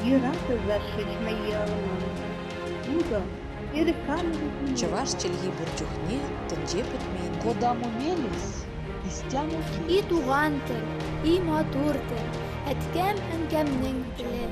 Юрату засчӗҫ ялӑмӑн. Утӑ, Чӑваш чӗлхи пур чухне тӗнче пӗтмен. Кодамо мелесь, истямо И туган тел, и матур тел, әткәм-әнкәмнең теле.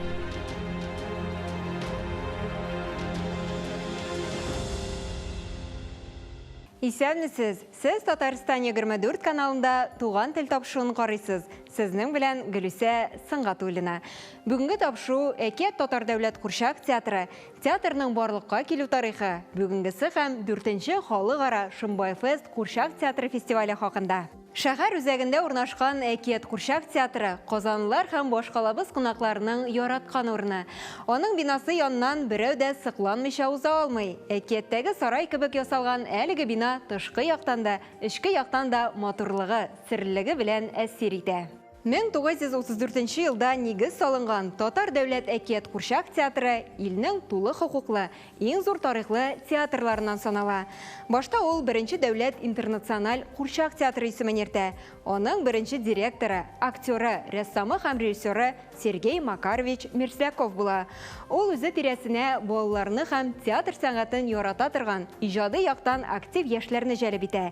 Исәнмесез! Сез Татарстан 24 каналында Туган тел тапшыруын карыйсыз. Сезнең белән Гөлүсә Сөнгатуллина. Бүгенге тапшыру Әкият татар дәүләт курчак театры, театрның барлыкка килү тарихы, бүгенгесе һәм дүртенче халыкара Шомбай фест курчак театры фестивале хакында. Шәһәр үзәгендә урнашкан Әкият курчак театры казанлылар һәм башкалабыз кунакларының яраткан урыны. Аның бинасы яныннан берәү дә сокланмыйча уза алмый. Әкияттәге сарай кебек ясалган әлеге бина тышкы яктан да, эчке яктан да матурлыгы, серлелеге белән әсир итә. 1934 нче елда нигез салынган Татар дәүләт әкият курчак театры илнең тулы хокуклы, иң зур тарихлы театрларыннан санала. Башта ул Беренче дәүләт интернациональ курчак театры исемен йөртә. Аның беренче директоры, актеры, рәссамы һәм режиссеры Сергей Макарович Мерзляков була. Ул үзе тирәсенә балаларны һәм театр сәнгатен ярата торган, иҗади яктан актив яшьләрне җәлеп итә.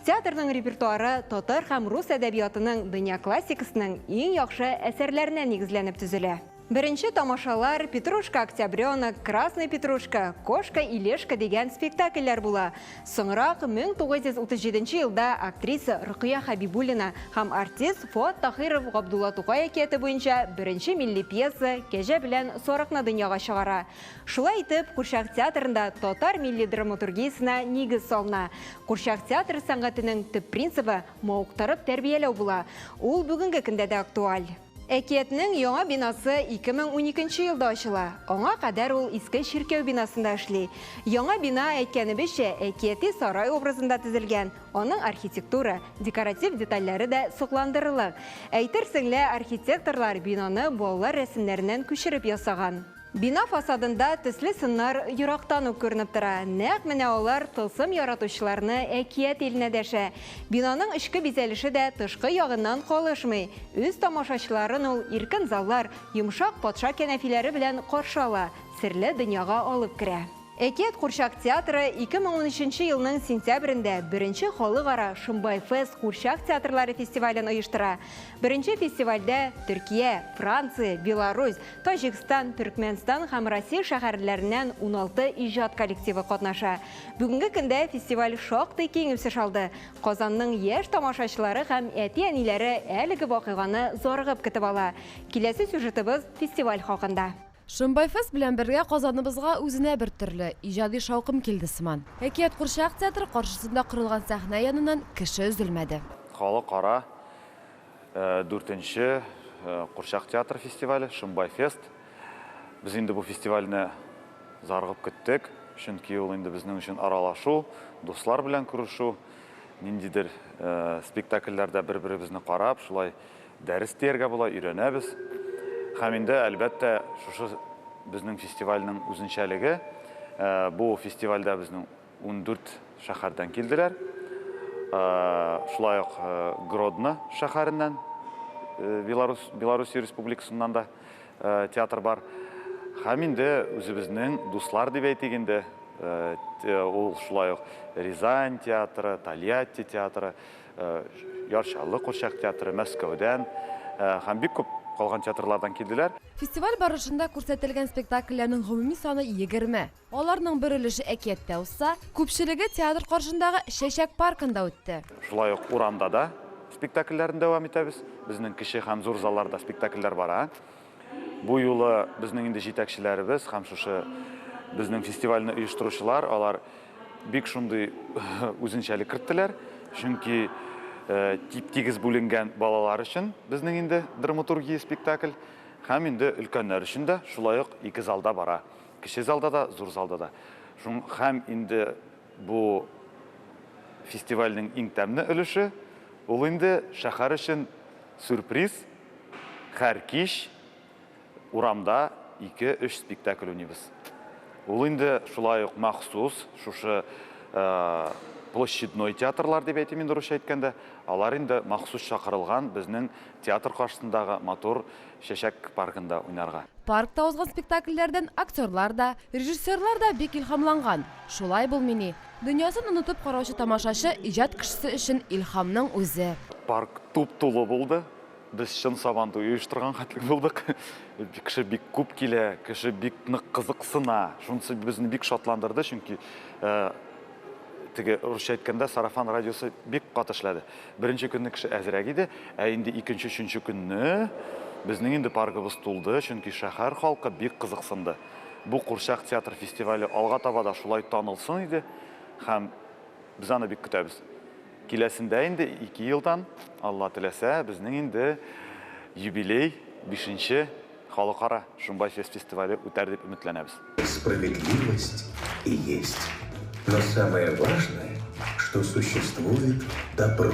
Театрның репертуары татар һәм рус әдәбиятының дөнья классикасының иң яхшы әсәрләренә нигезләнеп төзелә. Беренче тамашалар Петрушка Октябренок, Красный Петрушка, Кошка и Лешка дигән спектакльләр була. Соңрак 1937 елда актриса Рокыя Хәбибуллина һәм артист Фоат Таһиров Габдулла Тукай әкияте буенча беренче милли пьеса Кәҗә белән сарыкны дөньяга чыгара. Шулай итеп, Курчак театрында татар милли драматургиясенә нигез салына. Курчак театры сәнгатенең төп принцибы, мавыктырып тәрбияләү була. Ул бүгенге көндә дә актуаль. Әкиятнең яңа бинасы 2012 нче елда ачыла. Аңа кадәр ул иске чиркәү бинасында эшли. Яңа бина, әйткәнебезчә, әкияти сарай образында төзелгән. Аның архитектура, декоратив детальләре дә сокландырырлык. Әйтерсең лә, архитекторлар бинаны балалар рәсемнәреннән күчереп ясаган. Бина фасадында төсле сыннар ерактан ук күренеп тора. Нәкъ менә алар тылсым яратучыларны әкият иленә дәшә. Бинаның эчке бизәлеше дә тышкы ягыннан калышмый. Үз тамашачыларын ул иркен заллар, йомшак патша кәнәфиләре белән каршы ала, серле дөньяга алып керә. Әкият курчак театры 2013 нче елның сентябрендә беренче халыкара Шомбай фест курчак театрлары фестивален оештыра. Беренче фестивальдә Төркия, Франция, Беларусь, Таҗикстан, Төркмәнстан һәм Россия шәһәрләреннән 16 иҗат коллективы катнаша. Бүгенге көндә фестиваль шактый киң үсеш алды. Казанның яшь тамашачылары һәм әти-әниләре әлеге вакыйганы зарыгып көтеп ала. Киләсе сюжетыбыз фестиваль хакында. Шомбайфест белән бергә Казаныбызга үзенә бер төрле, иҗади шаукым килде сыман. Әкият курчак театры каршысында корылган сәхнә яныннан кеше өзелмәде. Халыкара дүртенче курчак театры фестивале, Шомбайфест. Без инде бу фестивальне зарыгып көттек, чөнки ул инде безнең өчен аралашу, дуслар белән күрешү, ниндидер спектакльләрдә бер-беребезне карап, шулай Дәрес дияргә була, өйрәнәбез. Һәм инде, әлбәттә, шушы безнең фестивальнең үзенчәлеге, бу фестивальдә безнең 14 шәһәрдән килделәр. Шулай ук Гродно шәһәреннән, Беларусь, Белоруссия Республикасыннан да театр бар. Һәм инде үзебезнең дуслар дип әйтик инде, ул шулай ук Рязань театры, Тольятти театры, Яр Чаллы курчак театры, Мәскәүдән һәм бик күп калган театрлардан килделәр. Фестиваль барышында күрсәтелгән спектакльләрнең гомуми саны 20. Аларның бер өлеше әкияттә узса, күпчелеге театр каршындагы Чәчәк паркында үтте. Шулай ук урамда да спектакльләрне дәвам итәбез. Безнең кече һәм зур залларда спектакльләр бара. Бу юлы безнең инде җитәкчеләребез һәм шушы безнең фестивальне оештыручылар, алар бик шундый үзенчәлек керттеләр. Чөнки тип-тигез бүленгән балалар өчен безнең инде драматургия спектакль һәм инде өлкәннәр өчен дә шулай ук ике залда бара. Кече залда да, зур залда да. Шуң һәм инде бу фестивальнең иң тәмле өлеше, ул инде шәһәр өчен сюрприз. Һәр кич урамда ике-өч спектакль уйныйбыз. Ул инде шулай ук махсус шушы площадной театрлар дип әйтим инде русча әйткәндә, алар инде махсус чакырылган безнең театр каршысындагы матур Чәчәк паркында уйнарга. Паркта узган спектакльләрдән актерлар да, режиссерлар да бик илһамланган. Шулай булмыни, дөньясын онытып караучы тамашачы иҗат кешесе өчен илһамның үзе. Парк туп-тулы булды. Без чын Сабантуй оештырган хәтлек булдык. Кеше бик күп килә, кеше бик нык кызыксына. Шунысы безне бик шатландырды, чөнки теге русча әйткәндә сарафан радиосы бик каты эшләде. Беренче көнне кеше әзрәк иде, ә инде икенче, өченче көнне безнең инде паркыбыз тулды, чөнки шәһәр халкы бик кызыксынды. Бу курчак театр фестивале алга таба да шулай танылсын иде һәм без аны бик көтәбез. Киләсендә инде ике елдан, Алла теләсә, безнең инде юбилей, бишенче халыкара Шомбай фест фестивале үтәр дип өметләнәбез. Справедливость и есть. Но самое важное, что существует добро.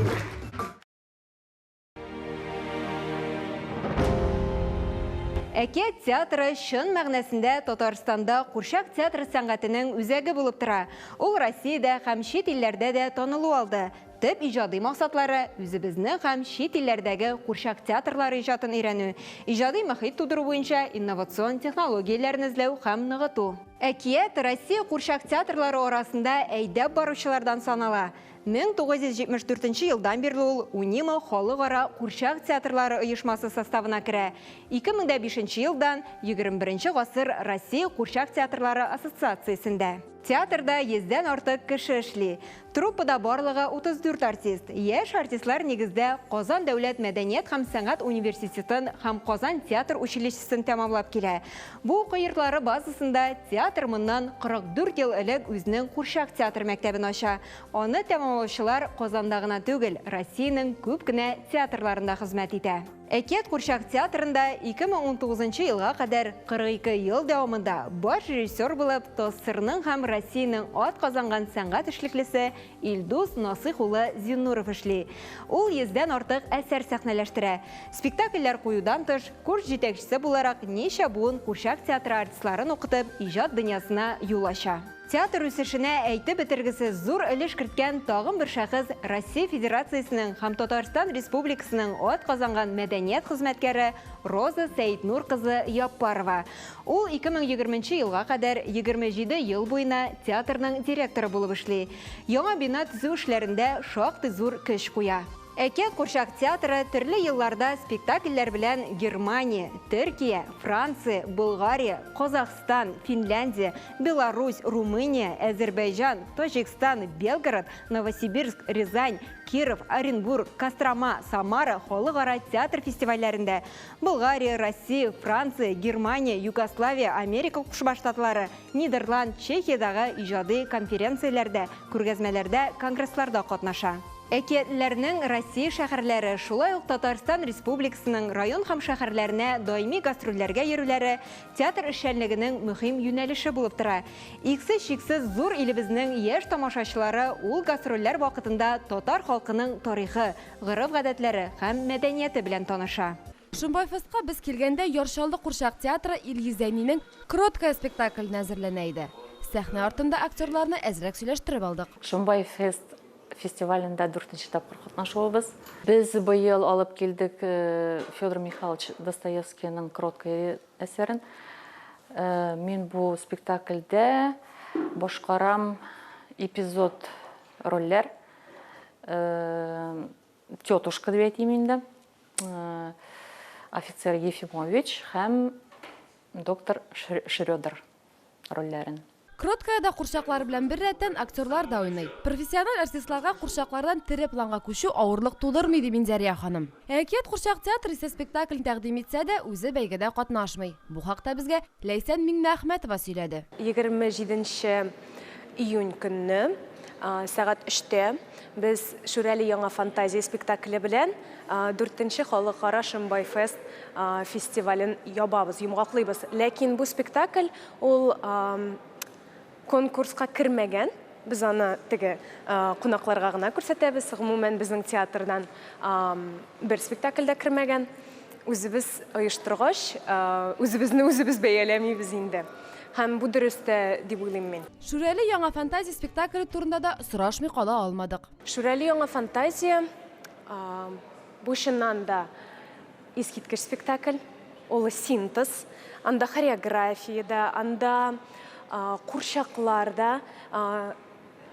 Әкият театры чын мәгънәсендә Татарстанда курчак театры сәнгатенең үзәге булып тора. Ул Россиядә һәм чит илләрдә дә танылу алды. Төп иҗади максатлары, үзебезнең һәм чит илләрдәге курчак театрлары иҗатын өйрәнү, иҗади мохит тудыру буенча инновацион технологияләрне эзләү һәм ныгыту. Әкият Россия курчак театрлары арасында әйдәп баручылардан санала. 1974 нче елдан бирле ул УНИМА халыкара курчак театрлары оешмасы составына керә. 2005 нче елдан 21 нче гасыр Россия курчак театрлары ассоциациясендә. Театрда йөздән артык кеше эшли. Труппада барлыгы 34 артист. Яшь артистлар нигездә Казан дәүләт мәдәният һәм сәнгать университетын һәм Казан театр училищесын тәмамлап килә. Бу уку йортлары базасында театр моннан 44 ел элек үзенең курчак театр мәктәбен ача. Аны тәмамлаучылар Казанда гына түгел, Россиянең күп кенә театрларында хезмәт итә. Әкият курчак театрында 2019 нчы елга кадәр 42 ел дәвамында баш режиссер булып ТАССРның һәм Россиянең атказанган сәнгать эшлеклесе Илдус Насыйх улы Зиннуров эшли. Ул йөздән артык әсәр сәхнәләштерә. Спектакльләр куюдан тыш, курс җитәкчесе буларак ничә буын курчак театры артистларын укытып, иҗат дөньясына юл ача. Театр үсешенә әйтеп бетергесез зур өлеш керткән тагын бер шәхес Россия Федерациясенең һәм Татарстан Республикасының атказанган мәдәният хезмәткәре Роза Сәетнур кызы Яппарова. Ул 2020 нче елга кадәр 27 ел буена театрның директоры булып эшли. Яңа бина төзү эшләрендә шактый зур көч куя. Әкият курчак театры төрле елларда спектакльләр белән Германия, Төркия, Франция, Болгария, Казахстан, Финляндия, Беларусь, Румыния, Әзербәйҗан, Таҗикстан, Белгород, Новосибирск, Рязань, Киров, Оренбург, Кострома, Самара халыкара театр фестивальләрендә, Болгария, Россия, Франция, Германия, Югославия, Америка Кушма Штатлары, Нидерланд, Чехиядагы иҗади конференцияләрдә, күргәзмәләрдә, конгрессларда катнаша. Әкиятләрнең Россия шәһәрләре, шулай ук Татарстан Республикасының район һәм шәһәрләренә даими гастрольләргә йөрүләре театр эшчәнлегенең мөһим юнәлеше булып тора. Иксез-чиксез зур илебезнең яшь тамашачылары ул гастрольләр вакытында татар халкының тарихы, гореф-гадәтләре һәм мәдәнияте белән таныша. Шомбайфестка без килгәндә Яр Чаллы курчак театры Илгиз Зәйнинең Кроткая спектакленә әзерләнә иде. Сәхнә артында актерларны әзрәк сөйләштереп алдык. Шомбайфест фестивалендә дүртенче тапкыр катнашуыбыз. Без быел алып килдек Федор Михайлович Достоевскийның Кроткая әсәрен. Мин бу спектакльдә башкарам эпизод рольләр. Тетушка дип әйтим инде. Офицер Ефимович һәм доктор Шрёдер рольләрен. Кроткая да курчаклар белән беррәттән актерлар да уйный. Профессиональ артистларга курчаклардан тере планга күчү авырлык тудырмый, ди Минзәрия ханым. Ә Әкият курчак театры исә спектаклен тәкъдим итсә дә, үзе бәйгедә катнашмый. Бу хакта безгә Ләйсән Миңнеәхмәтова сөйләде. 27 нче июнь көнне сәгать өчтә без Шүрәле яңа фантазия спектакле белән дүртенче халыкара Шомбай фест фестивален ябабыз, йомгаклыйбыз. Ләкин бу спектакль Ул конкурска кермәгән. Без аны теге кунакларга гына күрсәтәбез. Гомумән, безнең театрдан бер спектакль дә кермәгән. Үзебез оештыргач, үзебезне үзебез бәяләмибез инде. Һәм бу дөрес тә дип уйлыйм мин. Шүрәле яңа фантазия спектакле турында да сорашмый кала алмадык. Шүрәле яңа фантазия, бу чыннан да искиткеч спектакль. Ул синтез. Анда хореография дә, анда курчаклар да.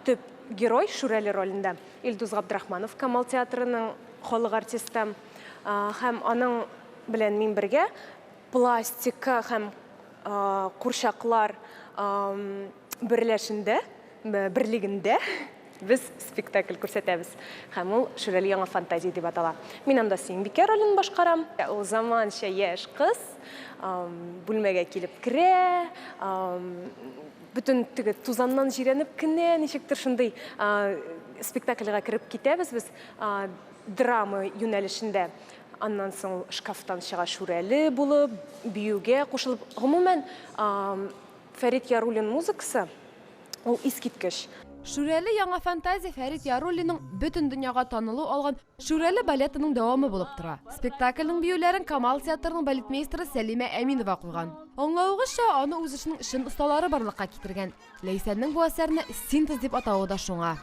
Төп герой Шүрәле ролендә Илдус Габдрахманов, Камал театрының халык артисты. Һәм аның белән мин бергә пластика һәм курчаклар берләшендә, берлегендә без спектакль күрсәтәбез. Һәм ул Шүрәле яңа фантазия дип атала. Мин анда Сөембикә ролен башкарам. Ул заманча яшь кыз, бүлмәгә килеп керә, бөтен теге тузаннан җирәнеп кенә, ничектер шундый спектакльгә кереп китәбез без драма юнәлешендә. Аннан соң ул шкафтан чыга шүрәле булып, биюгә кушылып. Гомумән, Фәрит Яруллин музыкасы ул искиткеч. Шүрәле яңа фантазия Фәрит Яруллинның бөтен дөньяга танылу алган Шүрәле балетының дәвамы булып тора. Спектакльнең биюләрен Камал театрының балетмейстеры Сәлимә Әминова куйган. Аңлавыгызча, аны үз эшенең чын осталары барлыкка китергән. Ләйсәннең бу әсәрне синтез дип атавы да шуңа.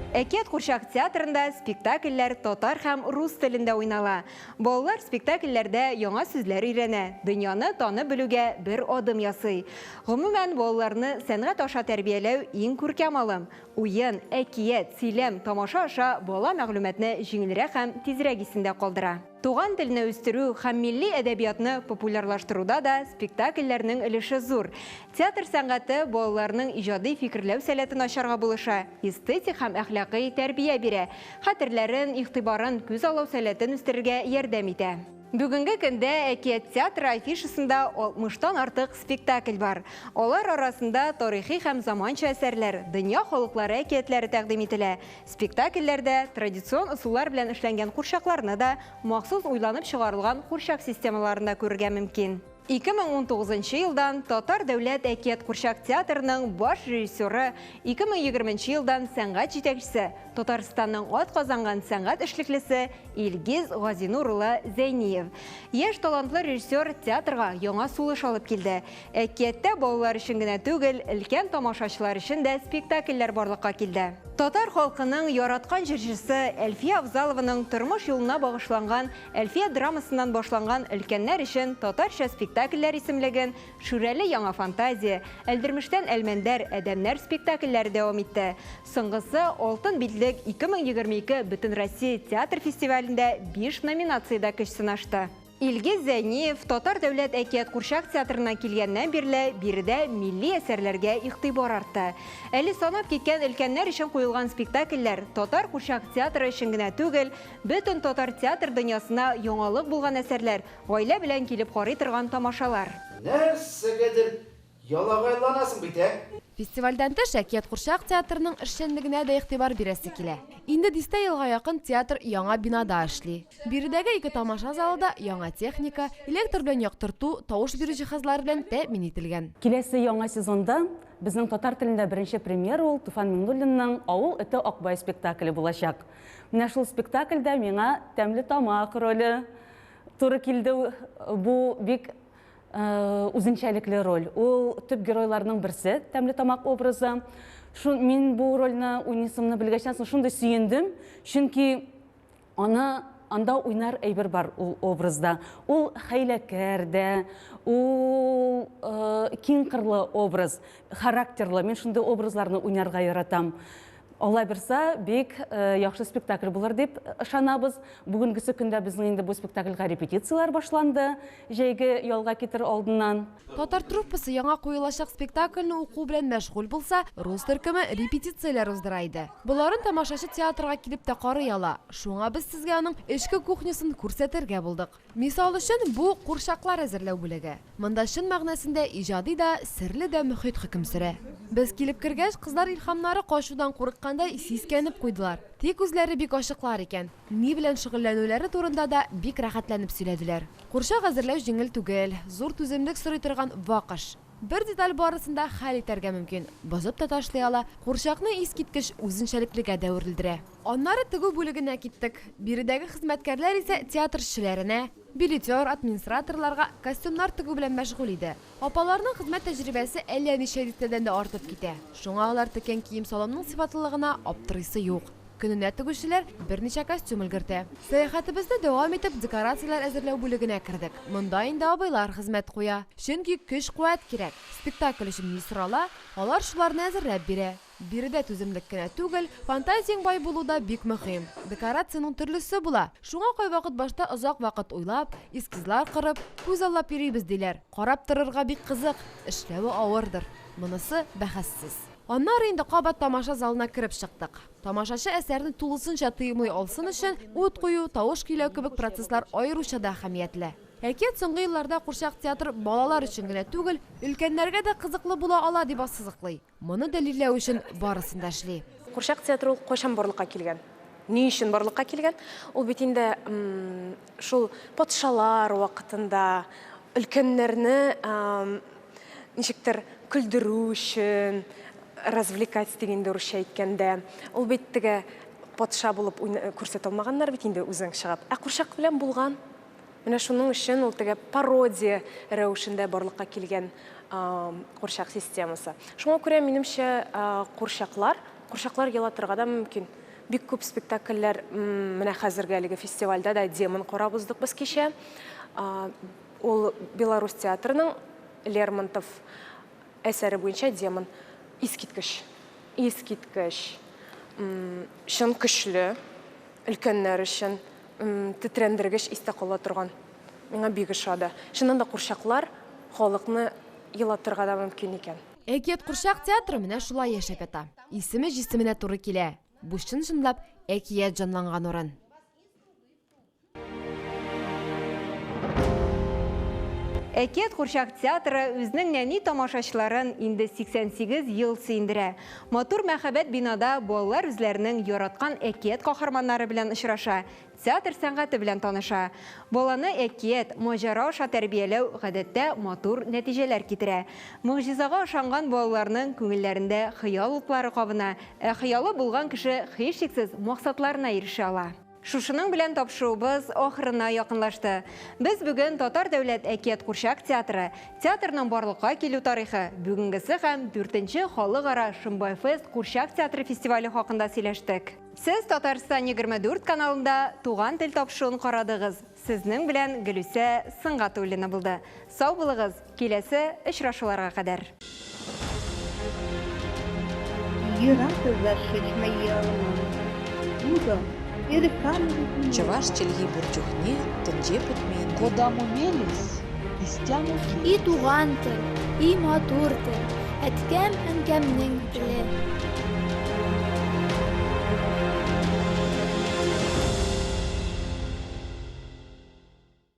Әкият курчак театрында спектакльләр татар һәм рус телендә уйнала. Балалар спектакльләрдә яңа сүзләр өйрәнә, дөньяны танып белүгә бер адым ясый. Гомумән, балаларны сәнгать аша тәрбияләү иң күркәм алым. Уен, әкият, сөйләм, тамаша аша бала мәгълүматны җиңелрәк һәм тизрәк исендә калдыра. Туган телне үстерү һәм милли әдәбиятны популярлаштыруда да спектакльләрнең өлеше зур. Театр сәнгате балаларның иҗади фикерләү сәләтен ачарга булыша, эстетик һәм әхлакый тәрбия бирә, хәтерләрен, игътибарын, күзаллау сәләтен үстерергә ярдәм итә. Бүгенге көндә Әкият театры афишасында 60 тан артык спектакль бар. Алар арасында тарихи һәм заманча әсәрләр, дөнья халыклары әкиятләре тәкъдим ителә. Спектакльләрдә традицион ысуллар белән эшләнгән курчакларны да, махсус уйланып чыгарылган курчак системаларын да күрергә мөмкин. 2019 елдан Татар дәүләт әкият курчак театрының баш режиссеры, 2020 елдан сәнгать җитәкчесе, Татарстанның атказанган сәнгать эшлеклесе Илгиз Газинур улы Зәйниев. Яшь талантлы режиссер театрга яңа сулыш алып килде. Әкияттә балалар өчен генә түгел, өлкән тамашачылар өчен дә спектакльләр барлыкка килде. Татар халкының яраткан җырчысы Әлфия Авзалованың тормыш юлына багышланган Әлфия драмасыннан башланган өлкәннәр өчен татарча спектакльләр исемлеген Шүрәле яңа фантазия, Әлдермештән Әлмәндәр, Адәмнәр спектакльләре дәвам итте. Соңгысы Алтын битлек 2022 Бөтенроссия театр фестивалендә 5 номинациядә көч сынашты. Илгиз Зәйниев Татар дәүләт әкият курчак театрына килгәннән бирле биредә милли әсәрләргә игътибар артты. Әле санап киткән өлкәннәр өчен куелган спектакльләр татар курчак театры өчен генә түгел, бөтен татар театр дөньясына яңалык булган әсәрләр, гаилә белән килеп карый торган тамашалар. Нәрсәгәдер Ялагайланасың бит, ә? Фестивальдән тыш, Әкият курчак театрының эшчәнлегенә дә игътибар бирәсе килә. Инде дистә елга якын театр яңа бинада эшли. Биредәге ике тамаша залы да яңа техника, электр белән яктырту, тавыш бирү җиһазлары белән тәэмин ителгән. Киләсе яңа сезонда безнең татар телендә беренче премьера ул Туфан Миңнуллинның Авыл эте Акбай спектакле булачак. Менә шул спектакльдә миңа Тәмлетамак роле туры килде. Бу бик Үзенчәлекле роль. Ул төп геройларның берсе, Тәмлетамак образы. Шу, мин бу рольне уйныйсымны белгәчтән соң шундый сөендем, чөнки аны анда уйнар әйбер бар ул образда. Ул хәйләкәр дә, ул киң кырлы образ, характерлы. Мин шундый образларны уйнарга яратам. Алла бирса, бик яхшы спектакль булыр дип ышанабыз. Бүгенгесе көндә безнең инде бу спектакльгә репетицияләр башланды, җәйге ялга китер алдыннан. Татар труппасы яңа куелачак спектакльне уку белән мәшгуль булса, рус төркеме репетицияләр уздыра иде. Боларын тамашачы театрга килеп тә карый ала. Шуңа без сезгә аның эчке кухнясын күрсәтергә булдык. Мисал өчен, бу, курчаклар әзерләү бүлеге. Монда чын мәгънәсендә иҗади да, серле дә мохит хөкем сөрә. Без килеп кергәч, кызлар илһамнары качудан курыккандай сискәнеп куйдылар. Тик үзләре бик ачыклар икән. Ни белән шөгыльләнүләре турында да бик рәхәтләнеп сөйләделәр. Курчак әзерләү җиңел түгел, зур түземлек сорый торган вак эш. Бер деталь барысын да хәл итәргә мөмкин, бозып та ташлый ала, курчакны искиткеч үзенчәлеклегә дә әверелдерә. Аннары тегү бүлегенә киттек. Биредәге хезмәткәрләр исә театр эшчеләренә, билетер, администраторларга костюмнар тегү белән мәшгуль иде. Апаларның хезмәт тәҗрибәсе әллә ничә дистәдән дә артып китә. Шуңа алар теккән кием-салымның сыйфатлылыгына аптырыйсы юк. Көненә тегүчеләр берничә костюм өлгертә. Сәяхәтебезне дәвам итеп, декорацияләр әзерләү бүлегенә кердек. Монда инде абыйлар хезмәт куя. Чөнки көч-куәт кирәк. Спектакль өчен ни сорала, алар шуларны әзерләп бирә. Биредә түземлек кенә түгел, фантазияң бай булу да бик мөһим. Декорациянең төрлесе була. Шуңа кайвакыт башта озак вакыт уйлап, эскизлар корып, күзаллап йөрибез, диләр. Карап торырга бик кызык, эшләве авырдыр. Монысы бәхәссез. Аннары инде кабат тамаша залына кереп чыктык. Тамашачы әсәрне тулысынча тоемлый алсын өчен, ут кую, тавыш көйләү кебек процесслар аеруча да әһәмиятле. Әкият соңгы елларда курчак театры балалар өчен генә түгел, өлкәннәргә дә кызыклы була ала, дип ассызыклый. Моны дәлилләү өчен барысын да эшли. Курчак театры ул кайчан барлыкка килгән? Ни өчен барлыкка килгән? Ул бит инде шул патшалар вакытында өлкәннәрне ничектер көлдерү өчен, развлекать дип инде русча әйткәндә. Ул бит теге патша булып күрсәтә алмаганнар бит инде үзең чыгып. Ә курчак белән булган. Менә шуның өчен ул теге пародия рәвешендә барлыкка килгән курчак системасы. Шуңа күрә, минемчә, курчаклар, курчаклар елатырга да мөмкин. Бик күп спектакльләр, менә хәзерге әлеге фестивальдә дә Демон карап уздык без кичә. Ул Беларусь театрының Лермонтов әсәре буенча Демон. Искиткеч. Искиткеч. Чын көчле. Өлкәннәр өчен тетрәндергеч истә кала торган. Миңа бик ошады. Чыннан да курчаклар халыкны елатырга да мөмкин икән. Әкият курчак театры менә шулай яшәп ята. Исеме җисеменә туры килә. Бу чын-чынлап әкият җанланган урын. Әкият курчак театры үзенең нәни тамашачыларын инде 88 ел сөендерә. Матур мәһабәт бинада балалар үзләренең яраткан әкият каһарманнары белән очраша, театр сәнгате белән таныша. Баланы әкият, маҗара аша тәрбияләү гадәттә матур нәтиҗәләр китерә. Могҗизага ышанган балаларның күңелләрендә хыял утлары кабына, ә хыялы булган кеше һичшиксез максатларына ирешә ала. Шушының белән тапшыруыбыз ахырына якынлашты. Без бүген Татар дәүләт әкият курчак театры, театрның барлыкка килү тарихы, бүгенгесе һәм дүртенче халыкара Шомбай фест курчак театры фестивале хакында сөйләштек. Сез Татарстан 24 каналында Туган тел тапшыруын карадыгыз. Сезнең белән Гөлүсә Сөнгатуллина булды. Сау булыгыз, киләсе очрашуларга кадәр. Чӑваш чӗлхи пур чухне тӗнче пӗтмен. Кодамо мелесь, истямо И туган тел, и матур тел, әткәм-әнкәмнең теле.